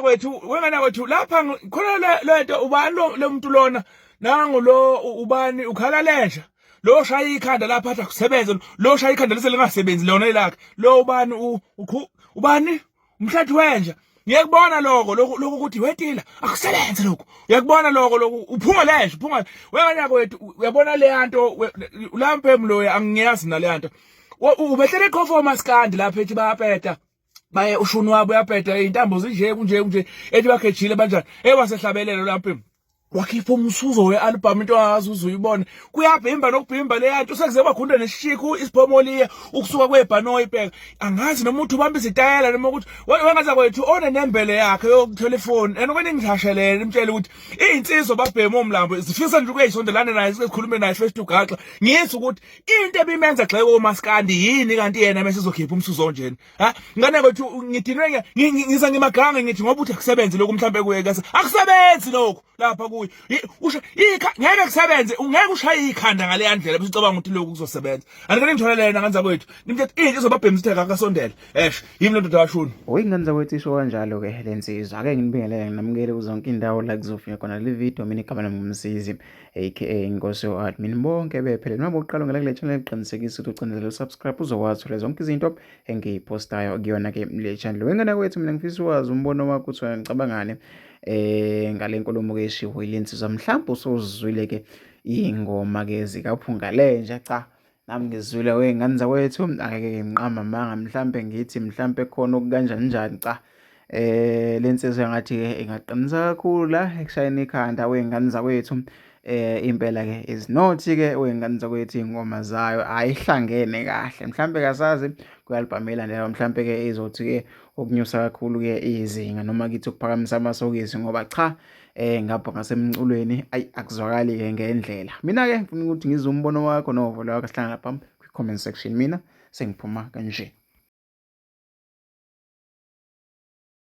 kwethu, wengane kwethu lapha khona lento, ubani lo muntu lona? Nangu lo, ubani ukhala lenja lo shaya ikhanda lapha, athi akusebenze lo shaya ikhanda lise lingasebenzi lona elakhe lo, ubani ubani umhlathi wenja. Ngiyakubona lokho lokho lokho ukuthi wetila akusebenze lokho, uyakubona lokho lokho uphunga lenja, uphunga wengane kwethu. Uyabona le nto lamphemu lo, angiyazi nale nto. Ubehlele eqhofa omaskandi lapha, ethi bayapeta, baye ushuni wabo uyabheda, intambo zinje kunje kunje, ethi bakhejile banjani, ewasehlabelelo lapho wakhipha umsuzo we-album, into angazi uze uyibone, kuyabhimba nokubhimba leya nto, sekuze kwakhunda neshikhu isiphomoliya ukusuka kwebhanoyi. Bheka, angazi noma uthi ubamba izitayela noma ukuthi wengaza kwethu onenembele yakhe yokuthola ifoni and kweningi ngihashelele nimtshele ukuthi iy'nsizwa babhema omlambo zifisa nje ukuyisondelana naye, sikhulume naye face to gaxa, ngithi ukuthi into ebimenza gxeke omaskandi yini kanti yena mase ezokhipha umsuzo onjena? Ha, ngane kwethu, ngidinwe, ngiza ngimagange, ngithi ngoba uthi akusebenze lokhu, mhlambe kuye kase akusebenzi lokhu lapha kuye, usho ikha ngeke kusebenze, ungeke ushaye ikhanda ngale ndlela bese ucabanga ukuthi lokhu kuzosebenza. Andike ngithole lena nganza kwethu, nimthethe into izobabhemisa ukuthi akasondele esh yimi lo ndoda kashuni. Oyingane zakwethu, isho kanjalo ke le nsizwa. Ake nginibingelele, nginamukele kuzonke indawo la kuzofika khona le video. Mina igama lami nguMsizi, aka Inkosi yo-admin bonke bephele. Noma uqala ungena kule channel, qinisekisa ukuthi ucindezele usubscribe, uzokwazi uthola zonke izinto engiyipostayo kuyona-ke le channel. Wengane kwethu, mina ngifisa ukwazi umbono wakho ukuthi wena ngicabangani ngale nkulumo ke eshiwo yile nsizwa. Mhlawumbe usuzwile ke iy'ngoma ke zikaPhunga Lenja. Cha, nami ngizwile wey'ngane zakwethu, angeke ngiqamba amanga, mhlampe ngithi mhlampe khona okukanjani njani. Cha, lensizwa ngathi ke ingaqinisa kakhulu la ekushayeni ikhanda wey'ngane zakwethu. Impela ke izinothi ke wey'ngane zakwethu, iy'ngoma zayo ayihlangene kahle. Mhlampe kasazi kwi-album elandelayo, mhlampe ke izothi ke ukunyusa kakhulu ke izinga, noma kithi ukuphakamisa amasokisi, ngoba cha, ngapha ngasemculweni ayi akuzwakali ke ngendlela. Mina ke ngifuna ukuthi ngizwe umbono wakho novo lwakho. Sihlangana lapha kwi-comment section. Mina sengiphuma kanje.